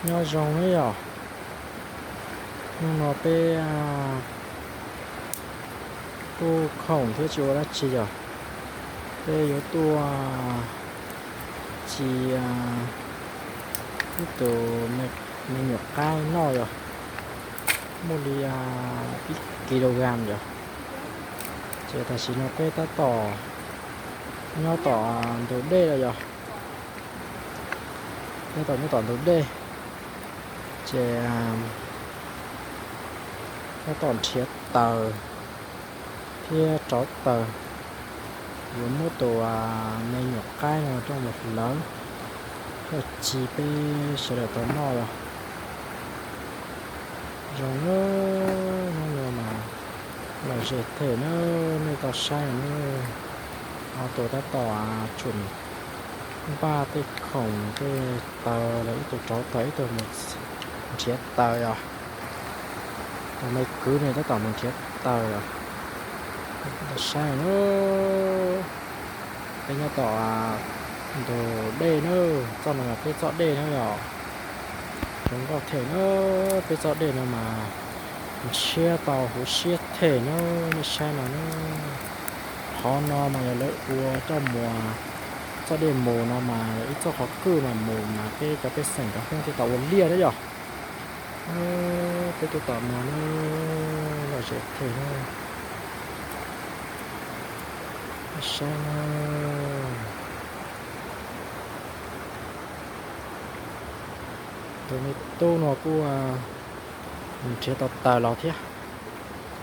Nyob zoo na yom, hnub no peb kuj khoom thiab tsis ua dab tsi yom, peb yuav tuaj txiav ib tug me nyuam qaib noj yom, muaj li ib kilogram yom. Ces tam sim no peb tab tom nyob tom ntug dej lawm yom, tab tom nyob tom ntug dej, ces tab tom nrhiav taws thiab rauv taws, yuav muab tus me nyuam qaib no coj mus hlawv, coj txiav peb sawv daws tau noj yom. Zoo na, hnub no mas lom zem them na, nej tau saib na, ob tug tab tom tsuam npaj tej khoom tej taws los ib tug rauv taws ib tug mus nrhiav taws yom. Tus me kwv ne tab tom mus nrhiav taws yom. Tau saib na, peb nyob tom ntug dej na, txoj no yog peb txoj dej na yom. Zoo nkauj them na, peb txoj dej no mas ntshiab tau huv siab them na, nej saib no na. Qhov no mas yog lawv ua coj mus, txoj dej mus no mas yog ib txoj qhov kwj mas mus mas peb cov pej xeem cov Hmoob thiaj tau ua liaj na yom. Peb tuaj tom no na, lom zem them na. Saib na, tus me tub no kuj nrhiav tau taws los thiab,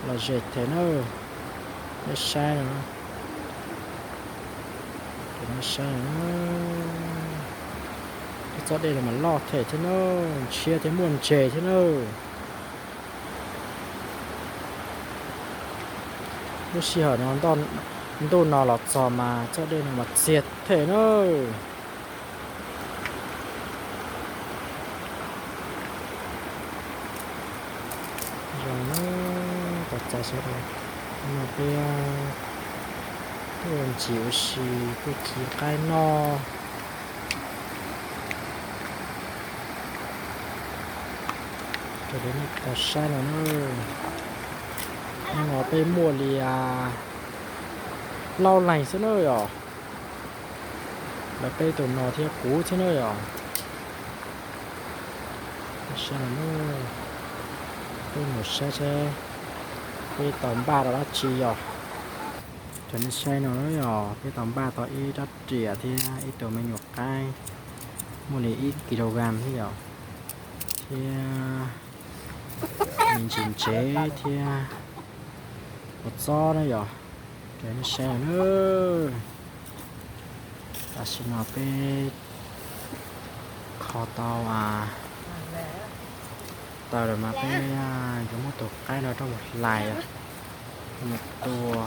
lom zem them na. Nej saib no, nej saib no, ib txoj dej no mas loj them thiab na, ntshiab thiab muaj ntses thiab na. Lub sij hawm no ntuj no los txog mas txoj dej no mas txias them na. Zoo na, tos txais sawv daws, no peb tuaj ntxim ua si tuaj khi qaib noj. Raws li nej tau saib no na, hnub no peb muaj li plaub leeg xwb na yom. Lawv peb tus no thiab kuv thiab na yom. Saib no, peb mus saib saib peb tau npaj tau dab tsi yom. Raws nej saib no yom, peb tau npaj tau ib rab riam thiab ib tug me nyuam qaib muaj li ib kilogram thiab yom, thiab me ntsis ntsev thiab kua txob na yom. Raws nej saib no na, tam sim no peb kho tau taws lawm mas peb yuav muab tus qaib no coj mus hlais, coj mus tua,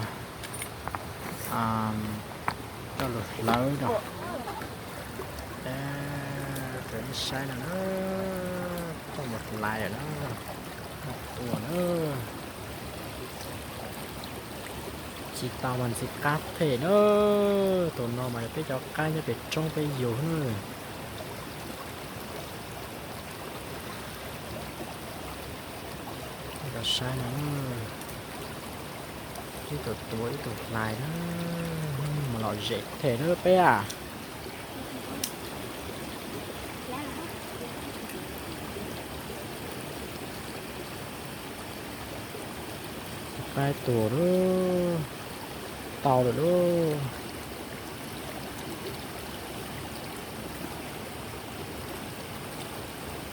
coj lug hlawv no. Raws nej saib no na, coj mus hlais lawm na, coj mus tua na. Tsis tau mas ntxim qab them na. Tus no mas yog peb cov qaib nyob pem roob peb yug na. Saib no, ib tug tua ib tug hlais na, mus lom zem them na peb a. Qaib tuag lawm, tau lawm lauj.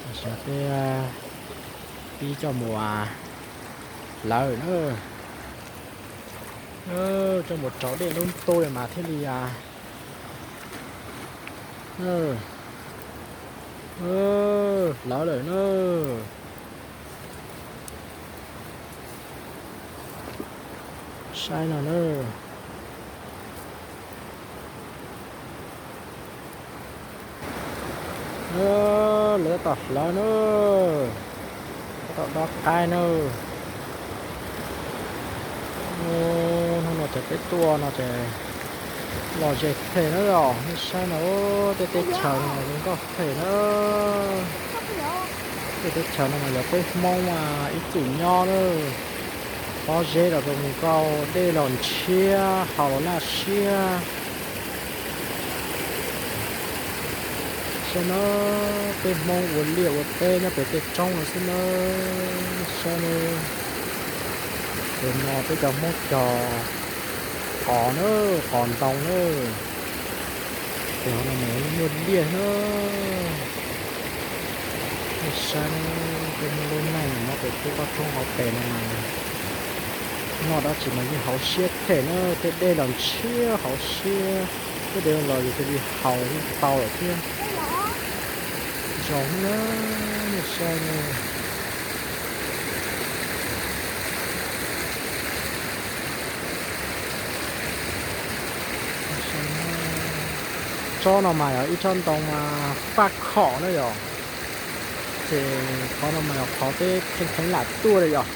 Tam sim no peb pib coj mus hlawv na, coj mus rau dej lub ntuj li mas thiaj li hlawv lawm na. Saib no na. Lawv tab tom hlawv na, tab tom dob qaib na. Hnub no ces peb tuaj no ces lom zem them na yom, nej saib no, tej teb chaws no zoo nkauj them na. Teb chaws no mas yog peb Hmoob ib txwm nyob na. Pob zeb los zoo nkauj, dej los ntshiab, haus los laj siab. Saib na, peb Hmoob ua liaj ua teb nyob pem tej roob no xwb na. Saib na, tus no peb cov Hmoob cog qos na, qos ntoo na. Ces qhov no mas muaj liaj na. Nej saib, peb Hmoob lub neej nyob pem tej toj roob hauv pes no mas noj dab tsi mas yeej hauv siab them na, tej dej los ntshiab hauv siab, tej dej los yus cia li haus yeej tau lawm thiab. Zoo na, nej saib na. Tsob no mas yog ib tsob ntoo mas faj khom na yom. Ces qhov no mas yog qhov peb pheej pheev lam tuaj na yom.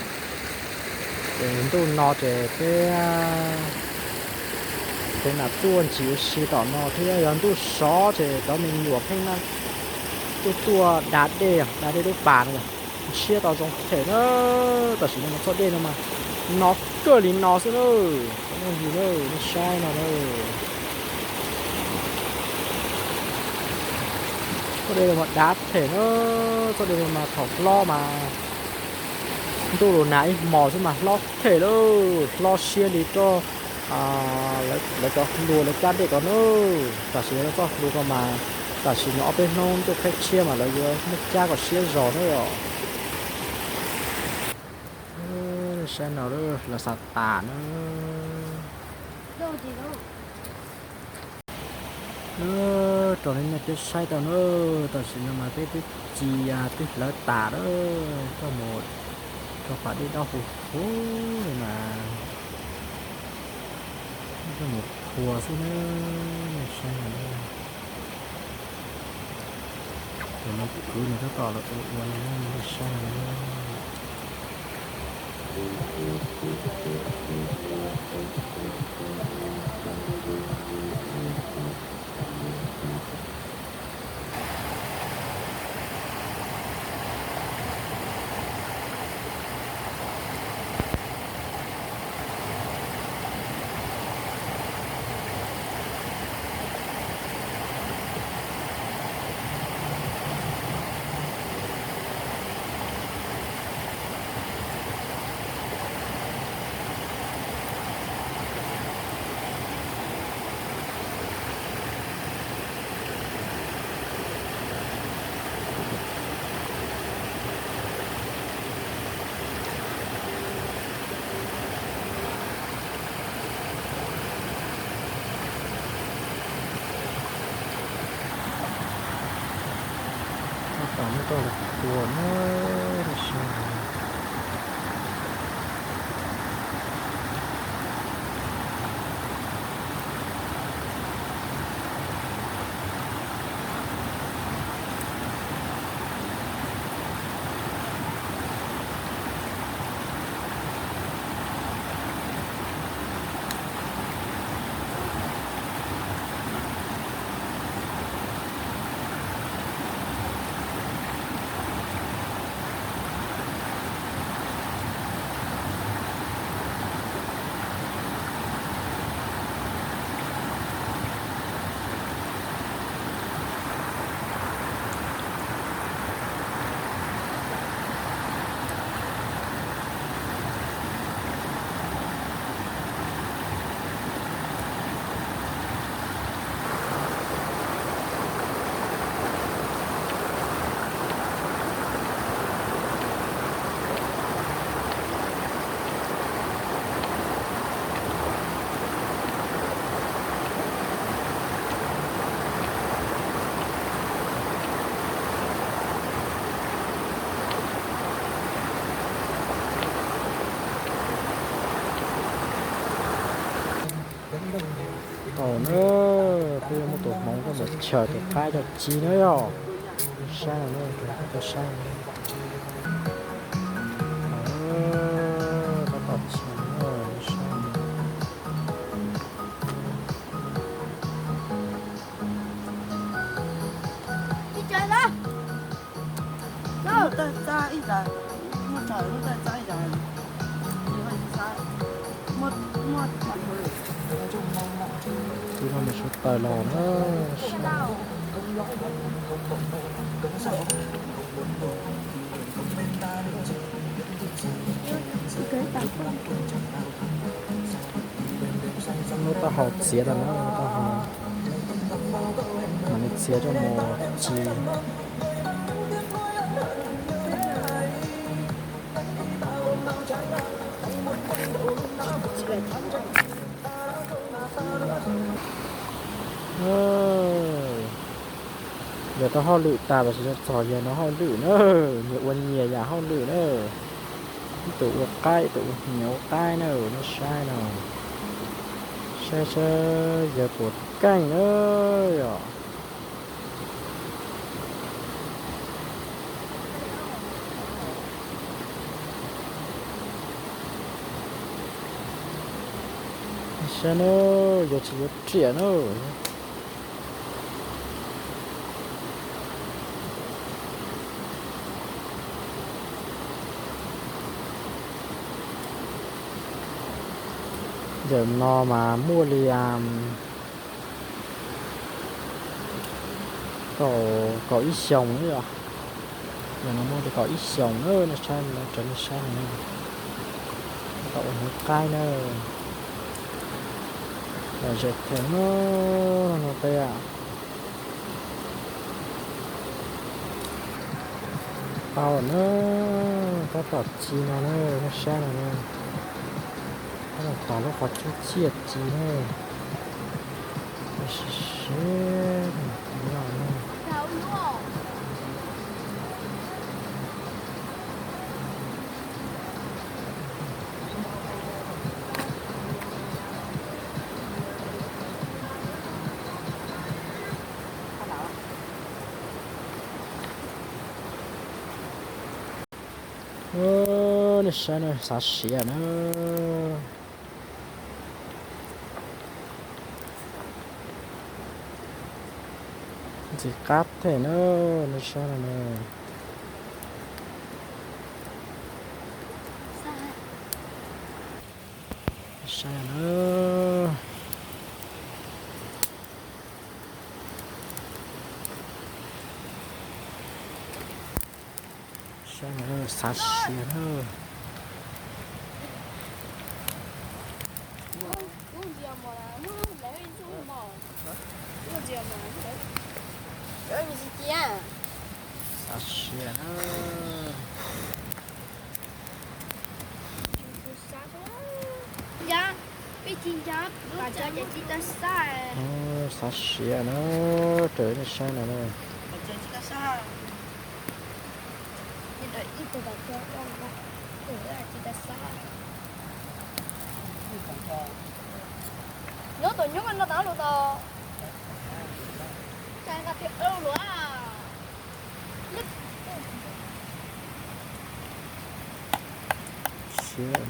Ces ntuj no ces peb pheev lam tuaj ntsis ua si tom no thiab, yog ntuj sov ces cov me nyuam pheej tuaj tuaj da dej, da dej lub pas no yog ntshiab tau zoo them na. Tam sim no mas txoj dej no mas no kawg li no xwb na. Cov phooj ywg na, nej saib no na. Txoj dej no mas dav them na, txoj dej no mas thaum hlob mas ntuj los nag ib hmos xwb mas hlob them lauj, hlob siab li roj lawv cov hlua lawv cab dej ko na. Tam sim no lawv txoj hlua ko mas tam sim no ob peb hnub ntuj qhib tshiab mas lawv yuav muab cab kom siab zog na yom. Saib no lawv xav tas na. Rau nej peb saib tau na, tam sim no mas peb twb ci twb hlawv tas lawm, coj mus rau pas dej dawb huv huv li mas coj mus phua xwb na. Nej saib no, tus no kwv nws tab tom los ua ua no, nej saib no. Tab tom muab coj los phua na, rau siab. Tau na, peb yuav muab tus hmoov coj mus chaws tus qaib coj ci na yom. Saib no, coj saib no. Tab tom chaws na, saib no. Tus no mus sab taws los na. Lub taub hau txiav tau na, lub taub hau mas nws txiav rau mus ci. Yog tau hauj lwm tas los sis txog yog no hauj lwm na, nyias ua nyias yam hauj lwm na. Ib tug ua qaib, ib tug ua hniav ua qaib na, nej saib no. Saib saib yawg puas keej na yom. Saib na, yuav tsis yuav riam na. Yawm no mas muaj li kaum, kaum ib xyoos na yom. Yawm no muaj li kaum ib xyoos na, nej saib no, raws nej saib no. Tau ua hniav qaib na. Lom zem theem no, no peb tau na, tab tom ci no na, nej saib no na. Tab tom tas lub qhov cub ciaj ci na. Siab siab no. Nej saib no, xav siav na. Ntxim qab thiab na, nej saib no na. Saib na. Saib na, xav siav na. Xav siav na. Xav siav na, raws nej saib no na. Nyob tom nyob no tau lus tau. Siav.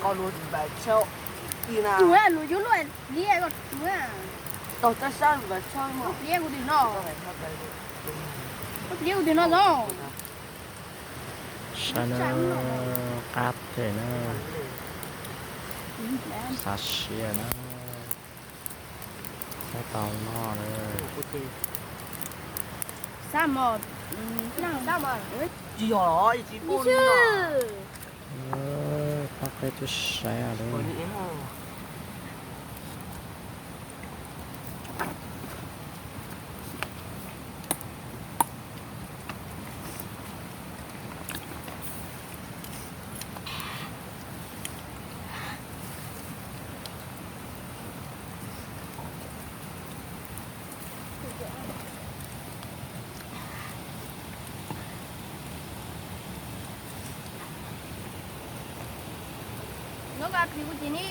Koj lus npam tshaj ib na. Lus yuav luaj liab koj tau tag sab npam tshaj liab kuv twm no. Liab kuv twm no zoo. Saib na, qab thiab na. Xav siav na. Saib tau no na. Xav mos, xav mos. Tsis yog los tsis pub. Pab peb twb saib lawm. Nyob koj pliv kuv ces ni.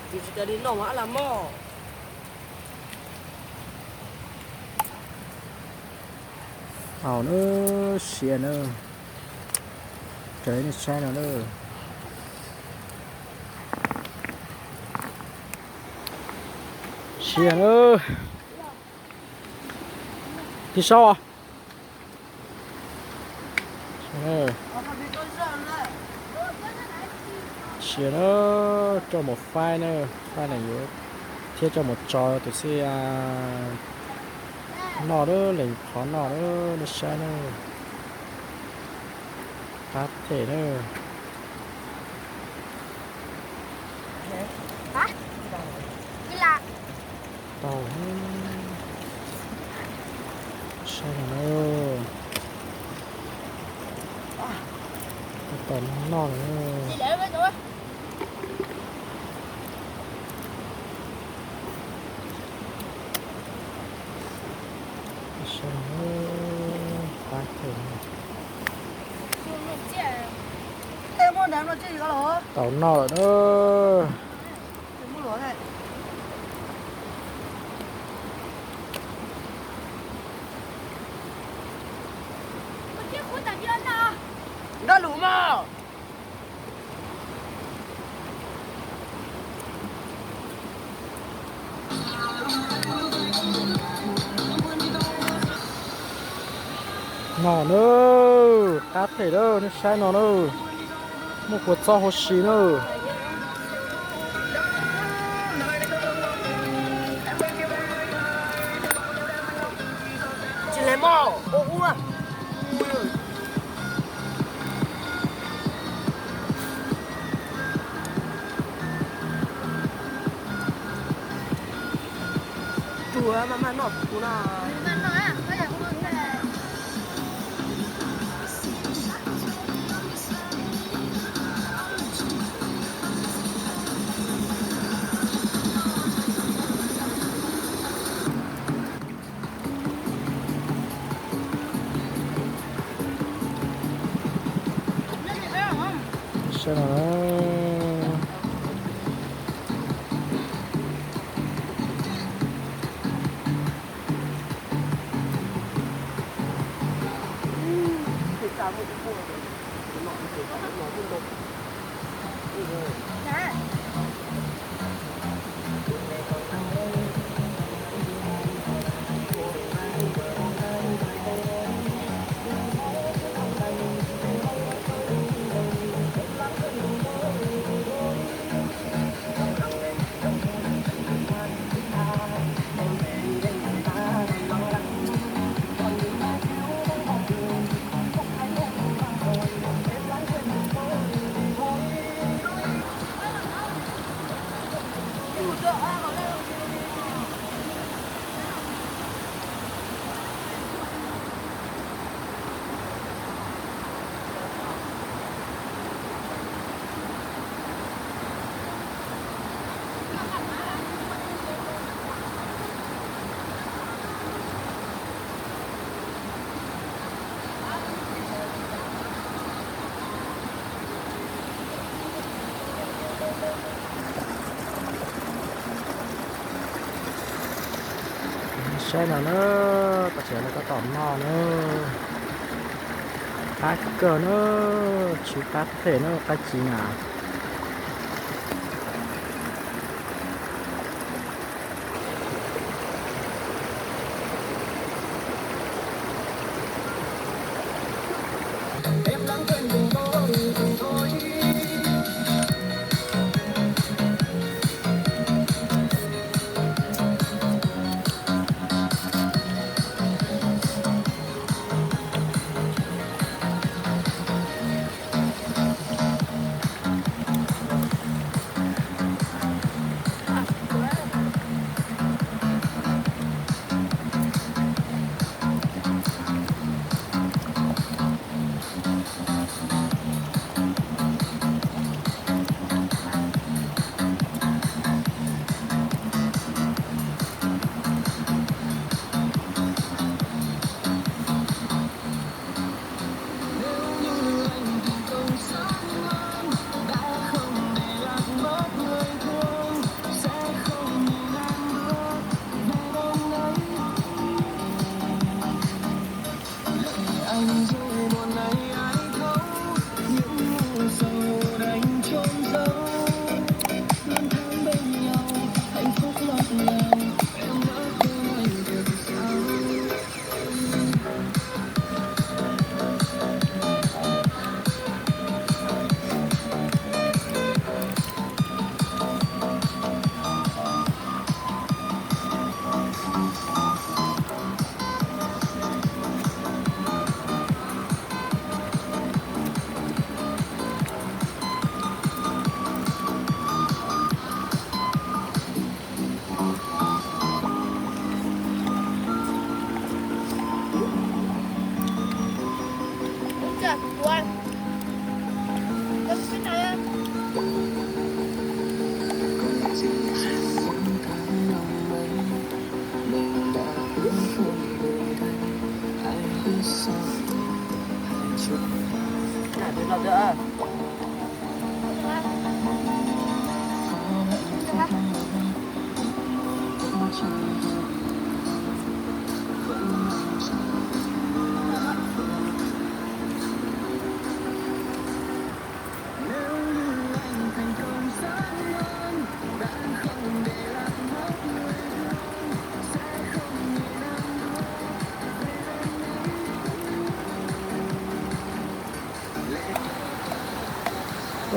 Pliv tsis tau li noj mas ab las moj. Haus na, siav na. Raws nej saib no na. Sia na. Tig sau. Sia na, coj mus faib na, faib leej yuav thiab coj mus tso tus xib noj lawm, leej qhov noj lawm, nej saib na. Qab them na. Tau, saib no na. Tau noj noj lawm. Saib no, qab them. Tau noj lawm na. Nrog lus mog. No na, qab them na, nej saib no na. Muaj kua txob huv si na. Tsis le mog, ua ua. Tsuav mas maj noj kuv no. Saib no. Saib no na, pab tsev no tab tom noj na. Qab kawg na, tsis qab them na, qab ci na.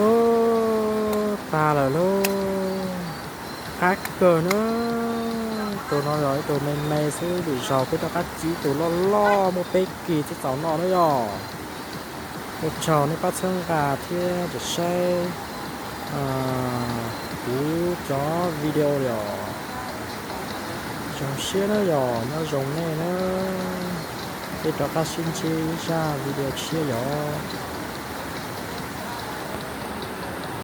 Ub, tag lawm lauj. Qab kawg na. Tus no yog ib tug me me xwb, lwm zaus peb rov qab txib tus loj loj muaj peb kis thiab txaus noj na yom. Ua tsaug nej pab txhawb nqa thiab saib kuv cov video yom. Zoo siab na yom, nyob zoo nej na. Peb rov qab sib ntsib zaj video tshiab yom.